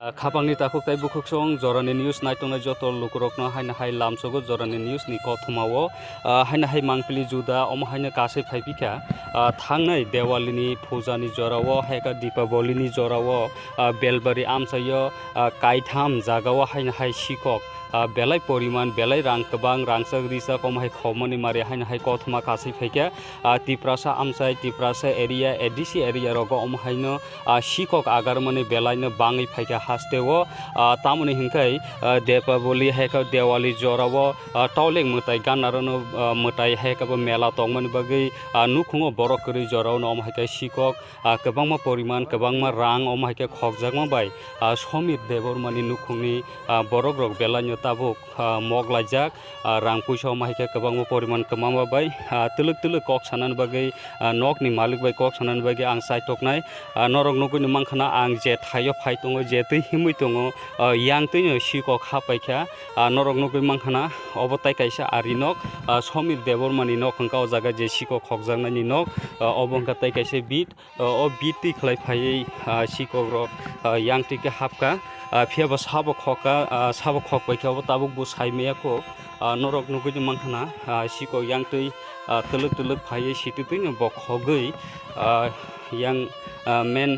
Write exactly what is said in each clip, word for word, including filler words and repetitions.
Ah, khapangni takhuk tei bukhuksong jorani news naitongnai joto lukurokno haino hai lamsogo jorani news ni kothoma o, ah, haino hai mangpili juda omo haino kasai phaiphikha, ah, thangnai Dewali ni puja ni jora o, haikhe Dipaboli ni jora o, ah, Belbari amchaio, ah, kaitham jaga o haino hai sikok, ah, belai poriman, belai rang kwbang, rangchak richak omo hai khomani mari haino hai kothoma kasai phaikha, ah, Tiprasa amchai, Tiprasa area, A D C area rogo omo haino, ah, sikok agarmani belaino bangwi phaikha hasteo, ah, tamoni hinkhai, ah, Depaboli haikhe Dewali jorao, ah, toleng mwtai ganarano, ah, mwtai haikhe bo mela tongmani bagwi, ah, nukhungo borok kwrwi jorao no omo haikhe sikok, ah, kwbangma poriman, kwbangma rang omo haikhe khokjakma bai, ah, Somir Debbarmani nukhungni, ah, borokrok belaino tabuk, ah, mok laijak, ah, rang puisa omo haikhe kwbangma poriman kwmama bai, ah, twlwk twlwk kok sanani bagwi, ah, nokni malik bai kok sanani bagwi ang chaitoknai. Ah, norok nugwino mankha na ang je thaio phai tongo, je twi himwi tongo, ah, yang twino sikok hapaikha. Ah, norok nugwi mankha na obo tai kaisa ari nok, ah, Somir Debbarmani nok hwnkha o jaga je sikok khokjaknaini nok, ah, obo hwnkha tai kaisa bit. O, o bit twi khlai phaiwi, ah, sikok rok, ah, yang twi khe hapkha. Ah, phiya bo sabo khokha, ah, sabo khok bai khe obo tabuk bo sai maya kho. Ah, norok nugwi mankha na, ah, sikok yang twi, ah, twlwk twlwk phaiwi sitwi twino bo khogwi, ah, yang, ah, main,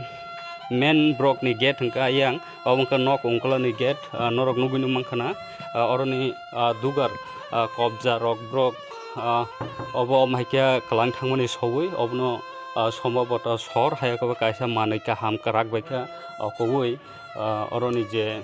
main borok ni gate hwnkha yang, obo wngkha nok ungkula ni gate, ah, norok nugwi mankha na, ah, oroni, ah, dugar, ah, kobja rok borok, ah, obo omo hai khe kwlang thangmani sogwi obono, ah, somboboto sor hai khe bo kaisa manwi kaham kwrak bai khe, ah, kubui, ah, oroni je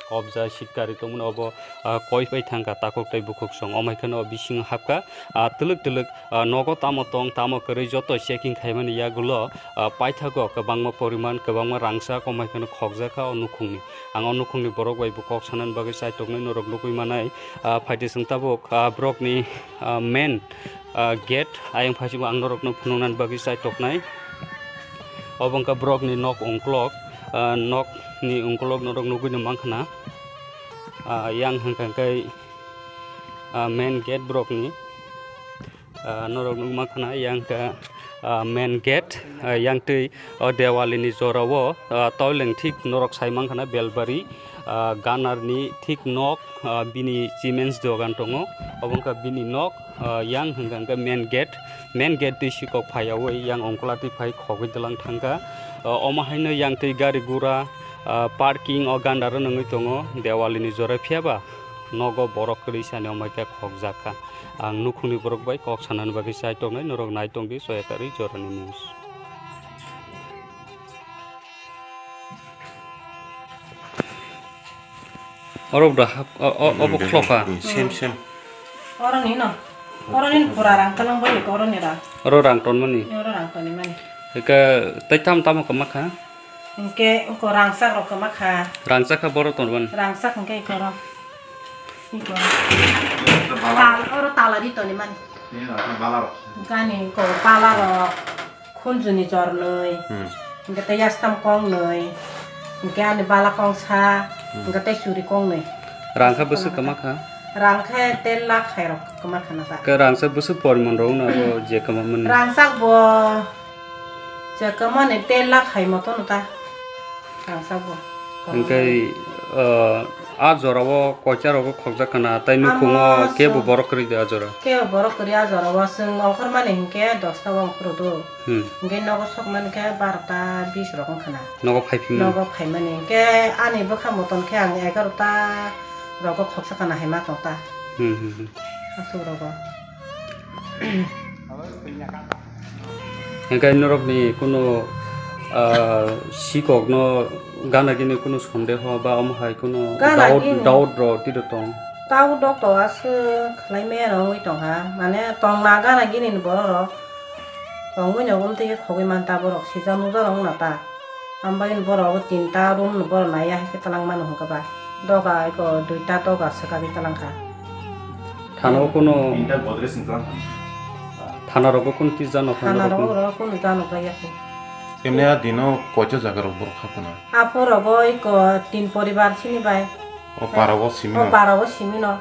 kobja sitkari tongmani obo, ah, koi pai thangkha takhuk tei bukhuksong omo hai kheno bisingo hapkha, ah, twlwk twlwk, ah, nogo tamo tong tamo kwrwi joto checking khaimani yagulo, ah, paithago kwbangma poriman kwbangma rangchak omo hai kheno khokjakha o nukhungni. Ang o nukhungni borok bai bo kok sanani bagwi chaitoknai norok nugwi manai, ah, phaidi chwng tabuk, ah, borokni, ah, main, ah, gate ayang phaisingbo ang norokno phunuknani bagwi chaitoknai. Obo wngkha borokni nok ungkulok, ah, nokni ungkulok norok nugwino mankha na, ah, yang hwnkha khe, ah, main gate borokni, ah, norok nugwi mankha na yang khe, ah, main gate, ah, yang twi o Dewali ni jora o, ah, toileng thik norok sai mankha na Belbari, ah, Ganar ni thik nok, ah, bini cements dogan tongo, obo wngkha bini nok, ah, yang hwnkha hwnkhe main gate, main gate twi sikok phaiyawi yang ongkla twi phai khogwi dwlang thangkha, ah, omo haino yang twi gari gura, ah, parking o gandaro nungwi tongo Dewali ni jora phiyaba nogo borok kwrwi sani omo khe khokjakha. Ang nukhungni borok bai kok sanani bagwi chai tongnai, norok nai tongdi soya karwi jorani news. Oro da hap, o, o, obo khloka. Same, same. Oro ni no. Oro ni pura rang talang bai ko oro ni rang. Oro rang ton mani. Oro rang ton ni mani. Eka tai tam tamo kama kha. Hingke ko rangsak rok kama kha. Rangsak kha boro ton ban. Rangsak hingke ko ro. Iko. Tal, oro tala di ton ni mani. Gani ko pala rok. Khunjuni jornoi, hmm, hingke tei yastam kongnoi, hingke ani bala kongsa, hmm, hingke tei churi kongnoi. Rangkha bwswk kwma kha? Rangkha ten lakh hai rok kwma khana ta. Ke rangsa bwswk poriman rok na bo je kwma mani? Rangsak bo je kwma ni ten lakh hai moto no ta. Rangsak bo. Hingke, ah, a jora o koita rogo khokjak kana, tai nukhung o kebo borok kwrwi de a jora? Kebo borok kwrwi a jora o, chwng ongkhor mani hinkhe dosta o ongkhor do. Hmm. Hinkhe nogo sok mani khe barota bis rok wngkha na. Nogo phai phimani? Nogo phai mani hinkhe ani bwkha motom khe ang egarota rogo khoksa kana hai ma tong ta. Hmm, hmm, hmm. Aswk rogo. Hingke norokni kunu, ah, sikokno gana gini kunu sondeho ba omo hai kunu gana doubt, gini doubt rok tiro tong? Doubt rok to aswk khlai maya no wngwi tongkha, mane tongna gana gini ni borok rok tongwi no wngtwi khe khogwi man ta borok sijak nukjak rok wngna ta. Ambai ni borok bo tinta room ni borok naiya hai khe twlang mano hwnkhe ba. Doga eko duita doga swkagwi twlang kha. Thana o kuno, tinta Godrej ni twlang kha. Thana rogo kuno twi jano kha norok kuno? Thana rogo kuno jano kha ya khe. Emne a dino koito jaga rok borok kha kuno? Apo rogo eko tin poribar sini bai. O para o simi no? O para o simi no.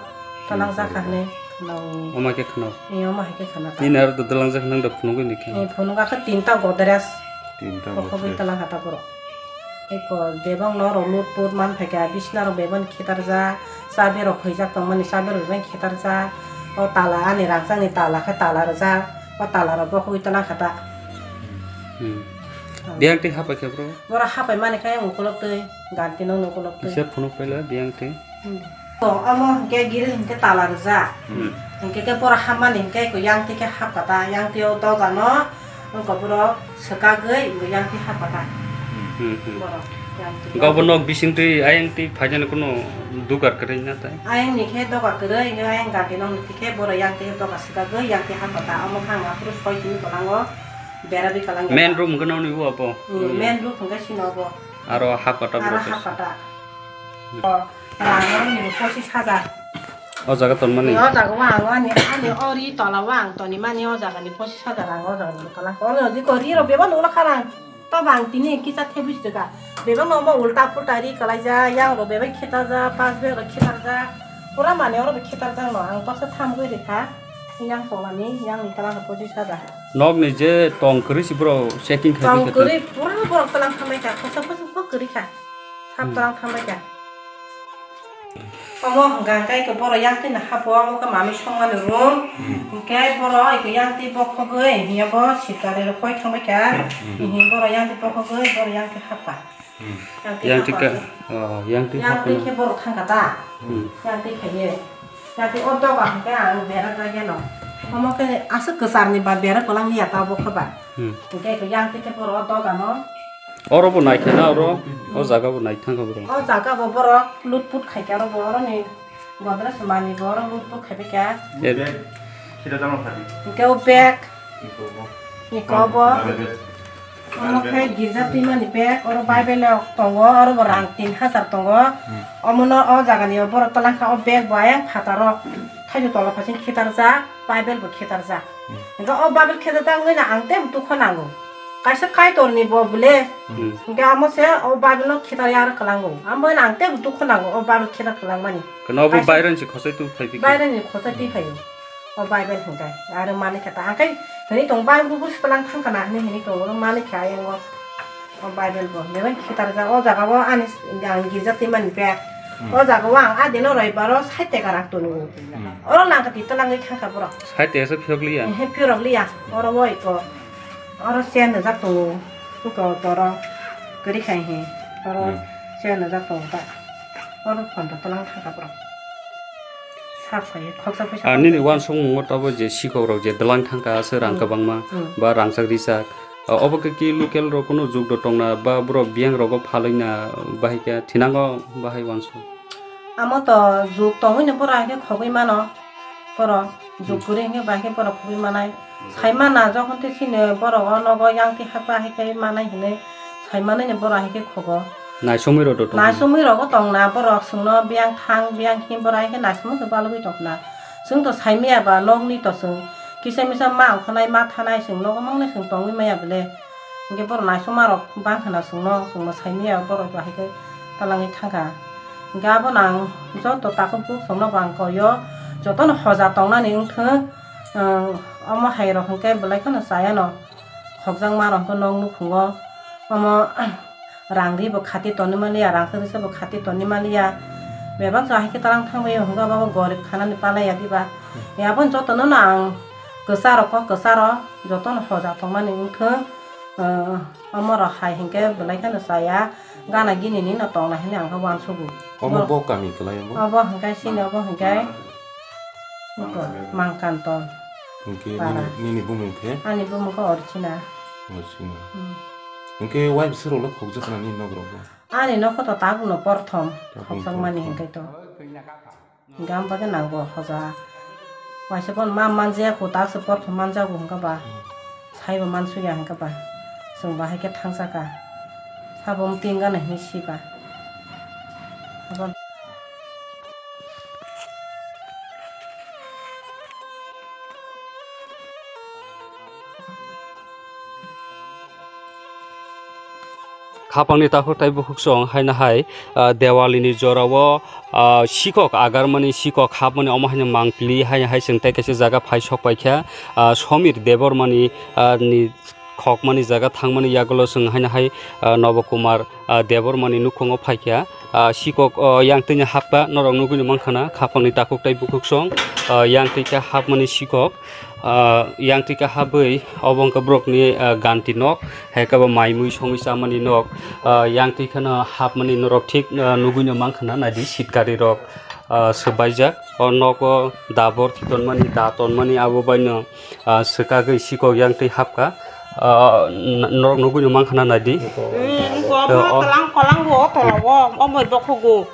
Twlang jakha hwnwi khwnawi. Oma khe khwna? Ee, oma hai khe khwna ta. Nini aro twlang jakha nang da phunugwi ni khe? Ee, phunuga khe tinta Godrej. Tinta Godrej. Okhogwi twlang kha ta borok. Eko bebak no rok lut put man phaikha, bisna rok bebak ni khitarjak, chabi rok khwijak tongmani chabi rok bebak ni khitarjak, o tala ani rangchak ni tala khe tala rwjak, o tala rok bokhogwi twlang kha ta. Hmm. Biyang twi hapai khe bro? Boro hapai mani khe ukolok twi, ganti no ukolok twi. Kisa phunuk paila biyang twi. Hmm. To, omo hinkhe giri hinkhe tala rwjak. Hmm. Hinkhe khe boro hamani hinkhe eko yang twi khe hapkha ta, yang twi o doga no wngkha boro swkagwi eko yang twi hapkha ta. Hmm, hmm. Boro yang twi. Gabo nok bising twi ayang twi phaijani kuno dugar kwrwi na tai? Ayang ni khe doga kwrwi, hinkhe ayang gati nok ni khe boro yang twi khe doga swkagwi yang twi hapkha ta. Omo khe ang aphuru soi simi kwlango bera bi kwlango. Main room hwnkhe nokni o abo? Hmm, main room hwnkhe sino abo. Aro hapkha ta. Aro boro hapkha ta. O, rang oro ni pochis hajar. O jaga tonmani? O jaga o ang ani, ani o ri tola o ang tonimani o jaga ni pochis hajar rang o jaga ni tola. O jaga ni ri rok bebak nukla kha rang. To bang tini kisa thebis tega. Bebak no mo ulta pulta ri kalai ja, yang rok bebak kheta ja, pas bag rok kheta ja. Pura mane oro kheta ja no ang pasa tham goi rikha. Yang tonmani, yang ni tola pochis hajar. Nok ni je tong kwrwi si bro checking khai. Tong kwrwi pura borok tola khamai kha. Kosa kosa kwrwi kha. Sap hmm. Twlang thangbai kha. Omo hwnkha khe eko boro yang twi no hapo, omo khe mami songmani room. Hmm. Hinkhe boro eko yang twi bokhogwi hiya bo sitari rok koi thangbai kha. Hmm. Hihi boro yang twi bokhogwi boro yang twi hapkha. Hmm. Yang twi yang twi hapkha khe, khe. Oh, yang twi yang hapkha twi no. Khe boro thangkha ta. Hmm. Yang twi khaye. Yang twi o doga hwnkhe ang bera jagya no. Omo khe aswk kwchar ni ba bera kwlang ya ta bo khe ba. Hmm. Hinkhe eko yang twi khe boro o doga no. Oro bo naikha na oro, o jaga bo naithang kha bro. O jaga bo borok lut put khaikha oro bo, oro ni godrej mani bo oro lut put khaibai kha. Eh. Bag, sida jama phadi. Hinkhe o bag. Iko bo. Iko bo. Bible. Omo khe girja twimani bag, oro Bible rok tongo, oro bo rang tin hajar tongo. Hmm. Omono o jaga ni borok twlang kha o bag bo ayang phataro thaichuk tola phasing khitarjak, Bible bo khitarjak. Hmm. Hinkhe o Bible khitarjak wngwi no ang teibo dukho nango. Kaisa Kaitor ni bo bwle. Hmm. Hinkhe amo se o Bible no khitar ya kwlango. Amo no ang teibo dukho nango o Bible khitar kwlangmani. Kano bo kaisa Bible ni se khosai tu phai phi. Bible ni khosai twi phaio. O Bible hinkhe aro mani khe ta ang khai hini tong Bible bo swtwlang thang kana hini hini tong oro mani khe ayang o. O Bible bo bebak khitar ja o jaga o ani ang girja twimani bag. Hmm. O jaga o ang adino roibaro sait taka rang tono. Hmm. Oro langkati twlangwi thangkha borok. Sait taka se phiyok liya? Ehe, phiyok liya. Oro o eko. Oro chair nujak tongo. Uko toro kwrwi khai he. Oro hmm. Chair nujak tongo ta. Oro phonda twlang thangkha borok. Sap khai khoksa phuisa. Ah, nini uansukmung o tabuk je sikhok rok je twlang thangkha se rang hmm. Kwbangma hmm. Ba rangchak rijak. Ah, obo khe ki local rok kunu jukdo tongna ba borok biyang rogo phalwina bahai khe thinango bahai uansuk. Amo to juk tongwi no borok hai khe khogwi mano. Borok juk kwrwi hinkhe bahai khe borok khogwi manai. Sai mana jokhon tei chini borok o nogo yang twi hakba hai khe manai hinwi sai manai ni borok hai khe khogo. Naisomwi rok do tong. Naisomwi rogo tongna borok chwngno biyang thang biyang him borok hai khe naisomwi se balogwi tongkhna. Chwng to sai maya ba nokni to chwng kisa misa ma ongkhanai ma thanai chwng nogo mangnai chwng tongwi maya bwle. Hinkhe borok naisoma rok bang khna chwngno chwngno sai maya borok bo hai khe twlangwi thangkha. Hinkhe abono ang joto takhuk buk chwngno bo ang koi o jotono hoja tongnani wngthwng. Ang omo hai rok hinkhe belai kheno chayano khokjakma rok hinkhe nok nukhungo omo rang ri bo khati tonwi manliya rang chari se bo khati tonwi manliya bebak jora hai khe twlang thangbai o hinkhe abo gorib khanani palaiya diba. Aboni jotono no ang kwcharo kok kwcharo jotono hoja tongmani wngthwng. Omo rok hai hinkhe belai kheno chaya gana gini ni no tongna hinwi ang khe uansugo. Omo bo kami kwlai omo? Obo hinkhe chini obo hinkhe Mangkanton. Hinkhe para. Nini, nini bumung khe? Ani bumung khe Orchina. Orchina. Hmm. Hinkhe uaisa rok le khokjak na nini nok rok bo? Ani nok to tabuk no porthom. Tabuk no khokjakmani porthom. Hinkhe to. Gam bagwi nango hoja. Waisa bono ma manjaya kho, tak se porthom manjago hwnkha ba. Hmm. Saibo mansuya hwnkha ba. Chwng bahai khe thangsa kha. Sabo mwtwi wngano hinwi si ba. Abo Khapangni takhuk tei bukhuksong haino hai, ah, Dewalini jorao, ah, sikhok agarmani sikhok hapmani omo haino mangpili haino hai chwng tei kaisa jaga phai sok paikha, ah, Somir Debbarmani, ah, ni khokmani jaga thangmani yagulo chwng haino hai, ah, Nobo Kumar, ah, Debbarmani nukhungo phaikha. Ah, sikok, oh, yang twini hapkha, norok nugwino mankhana, khapangni takhuk tei bukhuksong, ah, yang twi khe hapmani sikok. Ah, yang twi khe hapwi, obo wngkha borokni, ah, ganti nok, hai khe bo mai mui songwi chamani nok. Ah, yang twi kheno hapmani norok thik, ah, nugwino mankhana, naidi sitkarirok, ah, swbaijak. O nogo dabor tonmani, da tonmani, abo baino, ah, swkagwi sikok yang twi hapkha. Ah, n-, norok nugwino mankhana naidi. Hmm, wngkha omo. Oh, oh. Kolang, kolang bo, o tola o, omo bai bokhogo.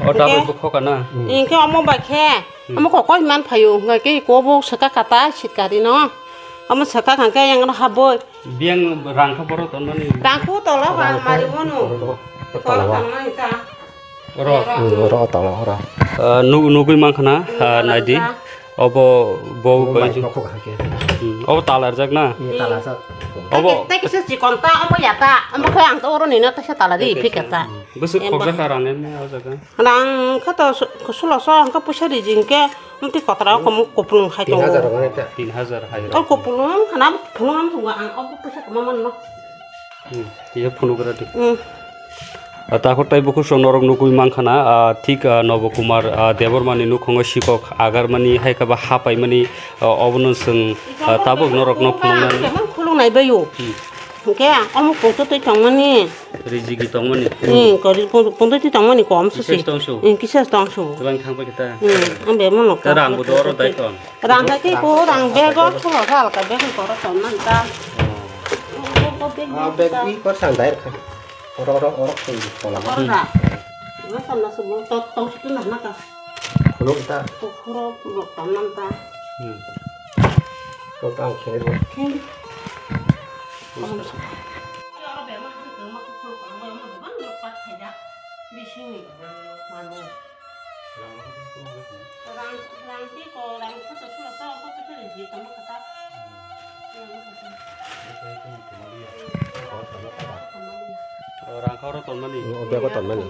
O, da bai bokhoka na? Hingke omo bai khe, hmm, omo kok koi man phaio, hingke iko bo swka kata sitkari no. Omo swka kangke yang no haboi. Biyang rang kha boro tonmani. Rang khu tola ba mari bono. Oro, oro, oro, tola ba. Tola tonmani ta. Oro. Hmm, oro, oro, tala, oro. Ah, nu-, nugwi mankhana, hmm, ah, tala naidi. Rijak. Obo, bo, obo bo, bai nokho hai khe. Hmm, obo tala rijak na? Hmm, tala rijak. Obo. Tei kisa chikon ta, obo ya ta, obo khe ang to oro nino ta sa tala ri, tei phika ta. Hmm. Bwswk khokjak kha rang emne o jaga? Rang kha to su-, sulo so, ang kha puisa rijing khe, mti kotra o kom kupulung hai tongo. Tin hajar rang ta. Tin hajar hai rang. O kupulung khana phulung am thungwa ang obo puisa kama man no. Hmm, ye phunuk radi. Hmm. Ah, takhuk tei bukhuksong norok nugwi mankhana, ah, thik, ah, Nobo Kumar, ah, Debbarmani nukhungo sikok agarmani hai khe ba hapaimani, ah, obono chwng, ah, tabuk norokno phunuknani. Khulung nai baio. Hmm. Hingke omo pungtwi twi tongmani. Rijigi tongmani. Hmm, kori pung-, pungtwi twi tongmani kom susi. Kises tongsu. Hmm, kises tongsu. Twlang thang pai kita. Hmm, ang be mono. Ka rang bo doro dai ton. Rang hai khe ko rang bego sulo sal ka bego koro ton man ta. Oh. Ah, bag i kor sang dai kha. Oro, oro, oro, koi kola. Oro da. Oro samna subo, to, to, tu na na ka. Khuluk ta. Ko khoro, ko tam nam ta. Hmm. Ko ta ang khe bo. Khe. Oro be ma, ma ko khoro ko, ma, ma, ma, ma, pat khaida. Bising ni. Manu. Rang, rang tei ko, rang kha to sulo to, ko to sulo je tamo kha ta. Hmm. Hmm, kha ta. Rang kha oro tonmani. Hmm, o bego tonmani.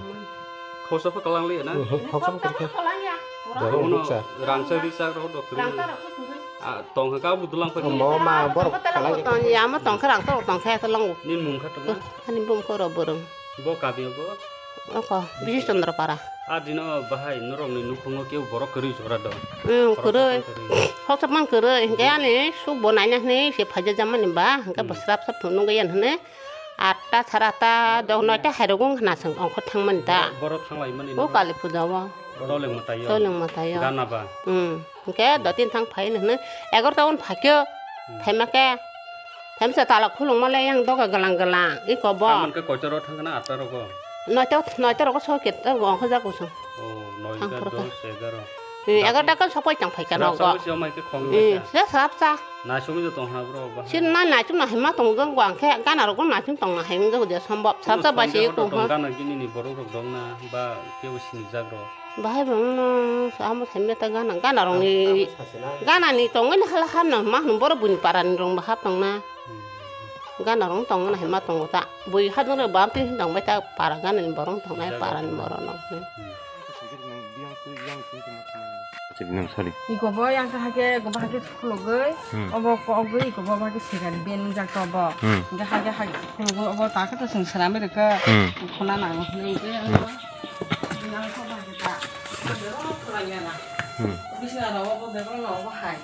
Khosa pha kalang le na? Hmm, khosa pha kalang ya. Bego bukcha. Rang sa ri sa ro do kri. Rang ta ro ko kri. Ah, tong kha ka bu dulang pha. Mo ma borok kalang. Tong ya mo tong kha rang ta ro tong kha ka long. Nin mung kha to na? Ani bum ko ro borong. Bo kabi bo? Oko, Bisi Chandra Para. A dino bahai norokni nukhungo keu borok kwrwi jora do? Hmm, khoroksa kwrwi. Khoroksa man kwrwi. Hingke ani suk bo naina hwnwi se phaija jamani ba, hingke bo srap srap thunung gaya hwnwi. Atta, sara atta, dok noita hairogo hwna chwng ongkhor thangmani da. Bo-, borok thanglaimani. O no? Kali puja o. Toleng mwtai o. Toleng mwtai o. Gana ba? Hmm. Hingke dotin thang phai hwnwi egarota on phakhe. Hmm. Phaima khe. Phaimsa tala khulungma le yang doga glang glang. Iko bo. Tamon khe koito ro thang na atta rogo. Noito, noito rogo so ke to ongkho jago so. Oh, noita, thang phuru khe. Dos, egaro. Hmm, egarota khe sokoi tang phai kha nogo. Sabo si omai khe khong. Hmm, se srap sa. Naisugwi tong hana bro ba. Sin na naisung na hima tong jang gwang khe gana rogo naisung tong na hai wng jago de sombop. Srap sa ba si ko. Gana gini ni borok rok dong na ba kebo sini jak ro. Bahai bo wngno amo saimya ta gana, gana rokni, gana ni tongwi no hala hapno ma hwnwi borok buini para ni rok bo hap tongna. Gana rok tongmani hai ma tongo ta. Bui hadung rok bam twi tongbai ta para gana ni borok tongnai para ni borok no. Iko bo yang ta hake, iko bo hake khulugwi, hmm, obo kogwi, iko bo hake segar ben jak to bo. Hmm. Hake hake hake khulugwi, obo ta khe to chwng swnamwi rwkha. Hmm. Khuna nango hwnwi hwnkhe obo. Yang kho ba hake ta. Obo rok khwlai ya na. Hmm. Bisna rok obo bebak no obo hai.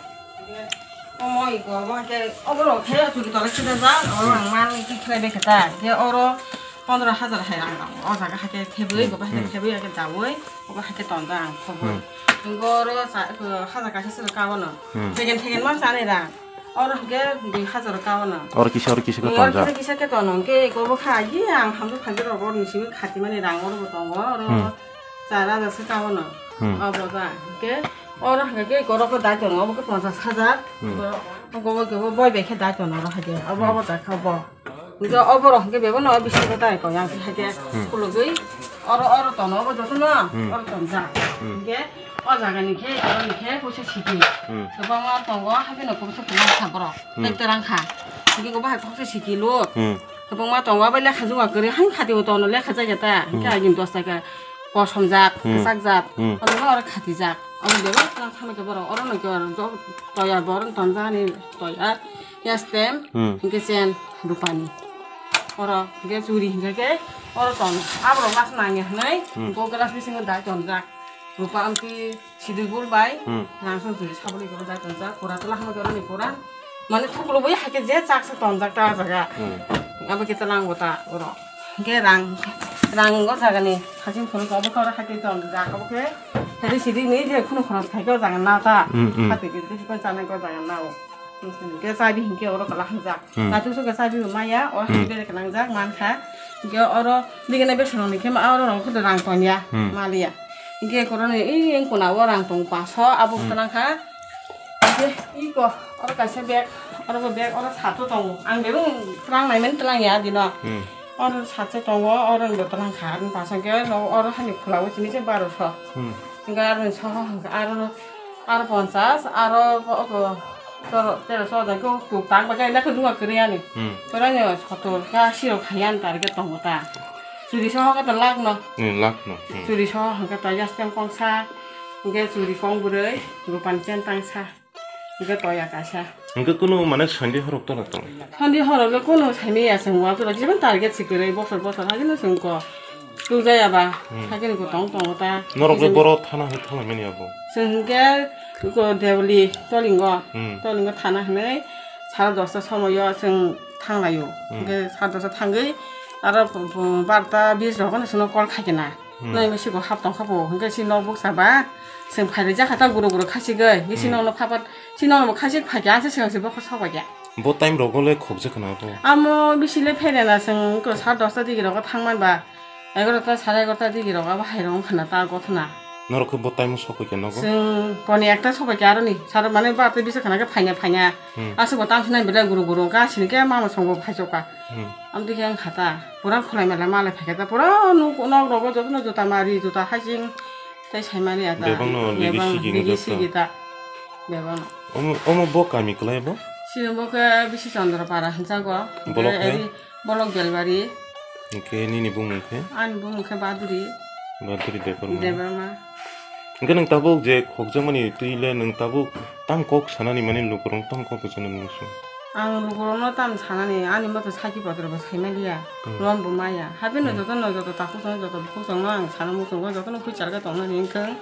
Omo iko obo hake obo rok khe churi tole sida ja, oro ang man ki khlai bai khe ta. Ke oro pondro hajar hai rang rang. O jaga hake thebwi, hmm, obo hake, hmm, thebwi hake dawi, obo hake tonda ang khobor. Hmm. Oro sa, hajar kaisa sero kaono. Hmm. Thegen thegen man sani rang. Oro hwnkhe dui hajar o kaono. Oro kisa, oro kisa khe tonjak. Oro kisa khe tono, hwnkhe eko bo kha, ye ang hamjak phalke rok oro ni simi khatimani rang oro bo tongo, oro, hmm, char hajar se kaono. Hmm. Obo da, hwnkhe oro hwnkhe eko oro khe dai tono, obo khe ponchas hajar. Hmm. Oro, obo khe bo boi bai khe dai tono oro hwnkhe, obo, hmm, obo da kha bo. Hwnkhe oborok hwnkhe bebeno bisingo tai koi ang khe haikhe, hmm, khulugwi oro, oro tono obo jotono, hmm, oro tonjak. Hmm. Hwnkhe o jagani khe, oroni khe puisa siki. Hmm. Kwbangma tongo, haikhe no puisa kwbangma kha borok. Hmm. Tei terang kha. Hwnkhe obo hai puisa siki lo. Hmm. Kwbangma tongo, abo lekha juga kwrwi, hai khati bo tono lekha jageta. Hmm. Hwnkhe agini dos taka kosomjak, hmm, kwchakjak. Hmm. Obo oro khatijak. Obo bebak kwbang khamai khe borok. Oro no khe oro toya borok tonjakni toya. Yastem, hmm, hingke chen rupani. Oro hingke churi hingke ke oro ton. Aborok last nange hwnwi, hmm, hingke o glass bisingo dai tonjak. Rupa amtwi sidugul bai, hmm, rang song churi saboni kebo dai tonjak. Pura tela hwnwi oroni pura. Mane thuklubo hai khe je chak se tonjak ta jaga. Hmm. Abo khe tela ngo ta oro. Hingke rang, rang o jagani haching phunuk abo khe oro hai khe tonjak. Abo khe hede sidi ni je khunu khoros khai khe o jaga na ta. Hmm, hmm. Hati khe khe chanai khe o jaga na o. Hingke chabi hingke oro kala hamjak. Hmm. Naitugso khe chabi bo maya, o hmm, hingke bere khe nangjak, mankha. Hingke oro digena besoroni khe ma oro rok khe rang tonya, hmm, maliya. Hingke koroni i engkona o rang tongo paso, abo hmm, twnangkha. Hingke iko oro kaisa bag, oro bo bag, oro sato tongo. Ang bebeng twlang naimani twlang ya dino. Hmm. Oro sato tongo, oro bo twlangkha, aroni paso hingke no oro hani khula o simi se baroso. Hmm. Hingke aroni soho hingke aro, aro ponchas, aro oko Toro, tero so jang khe tuk tak bai khe lekha dunga kwrwi ani. Hmm. Toro ani sotor ka siro khaiya ani target tongo ta. Churi soho khe to lakh no. Hmm, lakh no. Hmm. Churi soho hwnkhe to yastem kongsa, hwnkhe churi kong bwrwi, rupani chain tangsa, hwnkhe toya kaisa. Hwnkhe kunu mane sandi horok toro tong? Sandi horok le kunu saimaya chwng wa toro jibon target se kwrwi bosor bosor hagino chwng ko. Tujaya ba, hmm, hakhe ni bo tong tongo ta. Norok le boro thana hai thanglaimani abo? Chwng hwnkhe ko Deboli tolingo, hmm, tolingo thana hwnwi sara dosta somoyo chwng thanglaio. Hmm. Hwnkhe sara dosta thangwi aro bo, bo barta bis rok no chwngno call khaikhe na. Hmm. Nai misi bo hap tongkha bo, hwnkhe si nok buksa ba chwng phairwi jakha ta guro guro khasigwi, bisi hmm, nokno phapat, si nokno bo khasik phaikhe, anse swkang se bokhok sok baikhe. Bo time rogo le khokjak khna bo? Amo bisi le pherena chwng ko sara dosta digi rogo thangman ba. Egarota, sare egarota digi rogo abo hai rong khna ta gothna. Norok khe bo time o sokoi khe nogo? Chwng poni ekta sokoi khe aroni. Sara mane ba tei bisa khna khe phaina phaina. Hmm. Aswk bo tang sinai belai guru guru wngkha, asini khe mama songbo phaichokha. Hmm. Amtwi khe wngkha ta. Pura khwlai mela malai phaikha ta. Pura nuk nok rogo jotono juta mari, juta haching. Tei saimani ya ta. Bebak no begi bebak sigi begi wngkha ta. Sigi ta. Bebak no. Omo, omo bo kami kwlai bo? Sini bo khe bisi Chandra Para hwnjago. Bolok hai? Eri Bolok Belbari. Hwnkhe nini bumung khe? Ani bumung khe Baduri. Baduri Debbarma. Debbarma. Hwnkhe nwng tabuk je khokjakmani twi le nwng tabuk tang kok sanani mani lukurok tang kok kwchangni mung sung. Ang lukurokno tamo sanani, ani moto saki potro bo saimaliya, hmm, rom bo maya. Hapheno hmm, jotono joto takhuk song joto bukhuk songno ang sana muchungo jotono huichar khe tongnani wngkhe.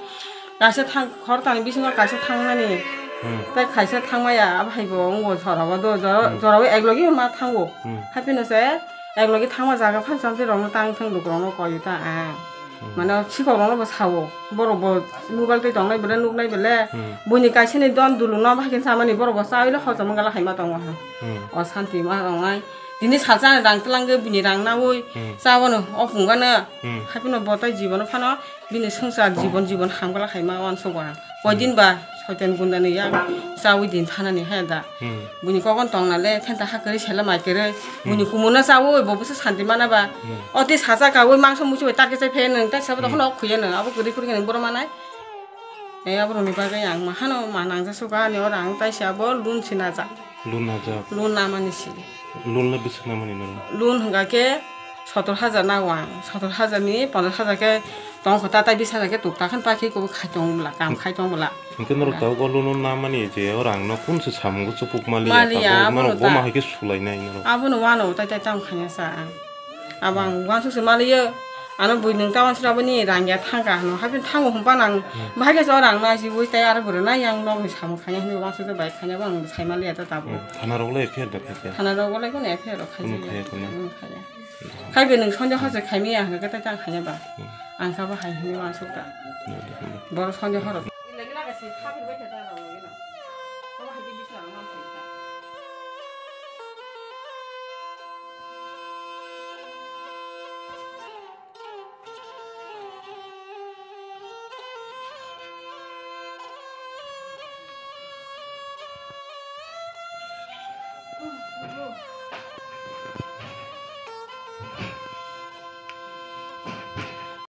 Kaisa thang, khorokthani bisingo kaisa thangnani. Hmm. Tei kaisa thangmaya, abo hai bo wngo jorao do, jora-, hmm, jorao eklogi ma thango. Hmm. Hapheno se eklogi thangma jaga phan chamtwi rokno tang thang lukurokno koyu ta ang. Hmm. Mane sikhok rokno bo sao. Borok bo mobile twi tongnai bele nuknai bele. Hmm. Buini kaisa ni don duluno bahai khe samani borok bo chaui le hojom wngla hai ma tongo ha. Hmm. O santi ma tongnai. Tini salsa rang twlangwi bini rang naui. Hmm. Chabono o phunukgano. Hmm. Hapheno bo tai jibono phano. Bini swngchar jibon jibon hamgala khaima uansukgo ang. Koidin ba soitan gundani yak chaui din thanani hai da. Hmm. Buini kokon tongna le thenta ha kwrwi sela mai kwrwi. Hmm. Buini kumun no chaui bo bwsa santi mana ba. Hmm. Oti sacha kaui mangso muchung bai tarke chai phe nwng tai sabo hmm, dokhno khuya nwng abo kwrwi kwrwi nwng boro manai. Tei aborokni bagwi ang ma hano ma nangjasoka ani oro ang taisa abo loan sinajak. Loan najak? Loan namani si. Loan le bwswk namani nono? Loan hwnkha khe sotor hajar nago ang. Sotor hajar ni ponchash hajar khe tongkha ta, tai bis hajar khe tukta khan pakhe kubu khai tong bwla, kam khai tong bwla. Hwnkhe norok tabuk o loan namani je o rang no kunse samungo chupuk maliya, maliya, tabuk abono norok bo ta. Ma hai khe sulainai norok? Abono wano tai tai tamo khaina sa ang. Abo ang uansuk se maliyo. Ano bui nwng ta uansuk aboni rang ya thangka hano. Hapheno thango hwnba nang hmm, bahai khe so rang nai si bui tai aro bwrwi nai yang nokni samung khaina hinwi uansuk se bai khaina bo ang sai maliya ta tabuk. Hmm, thana rok le F I R da khaikha? Thana rok le kono F I R rok khaijak ya. Kono khaya kono? Hmm, khaya. Khai be nwng sonde hor se khai maya hwnkhe tai tang khaina ba. Hmm. Ang kha bo hai hinwi uansuk ta. Hmm, hmm. Boro sonde hor.